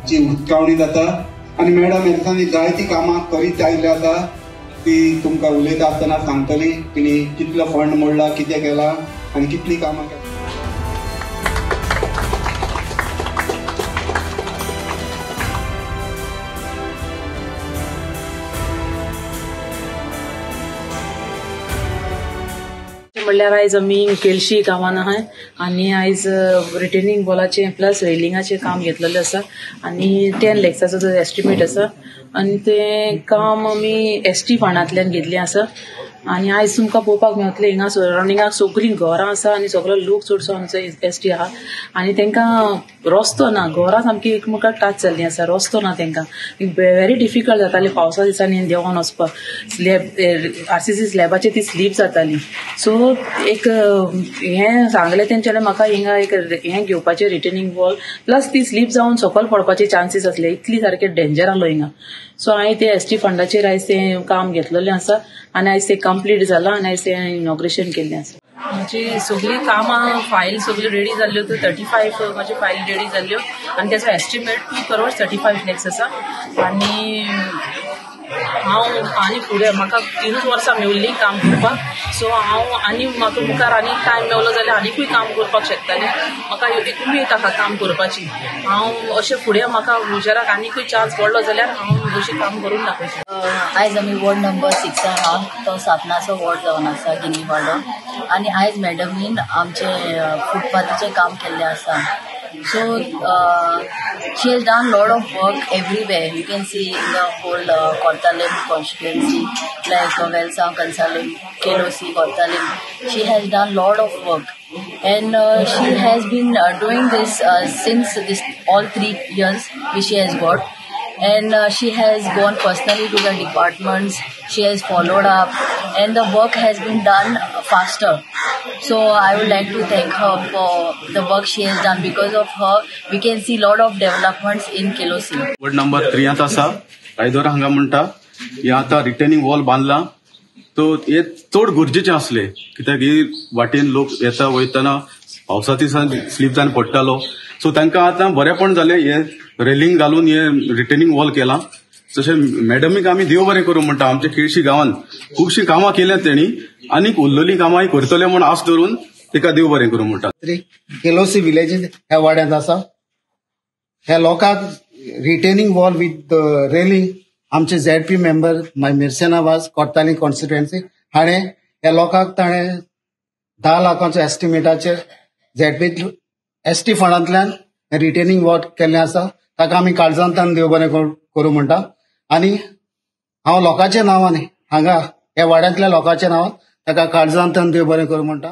ची उक्तावणी जाता आनी मॅडम ह्या दिसांनी जायतीं कामां करीत आयिल्ली आसा. ती तुमकां उलयता आसतना सांगतली तिणी कितलो फंड मोडला, कितें केला आनी कितलीं कामां केला. म्हणल्यार आयज आमी केळशी गांवान आहाय आनी आयज रिटेनिंग वॉलाचें प्लस रेलिंगाचें काम घेतलेलें आसा आनी 10 लॅक्साचो जो एस्टिमेट आसा आनी तें काम आमी एसटी फंडांतल्यान घेतलें आसा. आनी आयज तुमकां पळोवपाक मेळटलें हिंगा सरावंडिंगाक सगळीं घरां आसा आनी सगळो लोक चडसो आमचो एसटी आहा आनी तांकां रस्तो ना, घरां सामकी एकमेकाक टच जाल्लीं आसा, रस्तो ना तांकां, व्हेरी डिफिकल्ट जातालें पावसा दिसांनी देंवोन वचपाक. स्लॅब आरसीसी स्लॅबाचेर ती स्लीप जाताली. सो एक हें सांगलें तेंच्यांनी म्हाका हिंगा एक हें घेवपाचें रिटेनिंग वॉल प्लस ती स्लीप जावन सकयल पडपाचे चान्सीस आसले, इतली सारकें डेंजर आसलो हिंगा. सो हांवें ते एसटी फंडाचेर आयज तें काम घेतलेलें आसा आनी आयज तें कंप्लीट जालां आनी आयज तें इनॉग्रेशन केल्लें आसा. म्हजी सगळीं कामां फायल सगळ्यो रेडी जाल्ल्यो, 35 म्हजी फायल रेडी जाल्ल्यो आनी तेजो एस्टिमेट 2 करोड 35 लॅक्स आसा. आनी हांव आनी फुडें म्हाका 3 वर्सां मेवल्लीं काम करपाक, सो हांव आनी म्हाका मुखार आनी टायम मेवलो जाल्यार आनीकूय काम करपाक शकतालें. म्हाका एक उमेद आहा काम करपाची. हांव अशें फुडें म्हाका फ्युचराक आनीकूय चान्स पडलो जाल्यार हांव अशें काम करून दाखयचें. आयज आमी वॉर्ड नंबर 6 आहा, तो सापनाचो वॉर्ड जावन आसा, गिनीवाडो. आनी आयज मॅडमीन आमचें फुटपाथीचें काम केल्लें आसा. So she has done lot of work everywhere. You can see in the whole Cortalim constituency, like Velsao, Cansaulim, Quelossim, Cortalim. She has done lot of work and she has been doing this since this all 3 years which she has got. And she has gone personally to the departments, she has followed up and the work has been done faster. So I would like to thank her for the work she has done. Because of her, we can see lot of developments in Quelossim. Ward number 3 आसा, रायदोरा हांगा म्हणटा, हे आतां retaining wall बांदला तो हे चड गरजेचें आसलें कित्याक ही वाटेन लोक येता वयतना पावसा दिसान स्लीप जावन पडटालो. सो तांकां आतां बरेंपण जालें हे रेलिंग घालून हे रिटेनिंग वॉल केलां. तशें मॅडमीक आमी देव बरें करूं म्हणटा. आमच्या केळशी गांवान खुबशीं कामां केल्यात तेणी आनीक उरलेलीं कामांय करतले म्हूण आस धरून तिका देव बरें करूं म्हणटा. केलोसी विलेजीन ह्या वाड्यांत आसा. ह्या लोकांक रिटेनिंग वॉल विथ रेलिंग आमचे ZP member Mirsena Vaz Cortalim constituency हाणें ह्या लोकांक ताणें 10 लाखांचो एस्टिमेटाचेर ZP ST फंडांतल्यान रिटेनिंग वॉल केल्लें आसा. ताका आमी काळजांतल्यान देव बरें करूं म्हणटा. आनी हांव लोकांच्या नांवान हांगा ह्या वाड्यांतल्या लोकांच्या नांवान ताका काळजांतल्यान देव बरें करूं म्हणटा.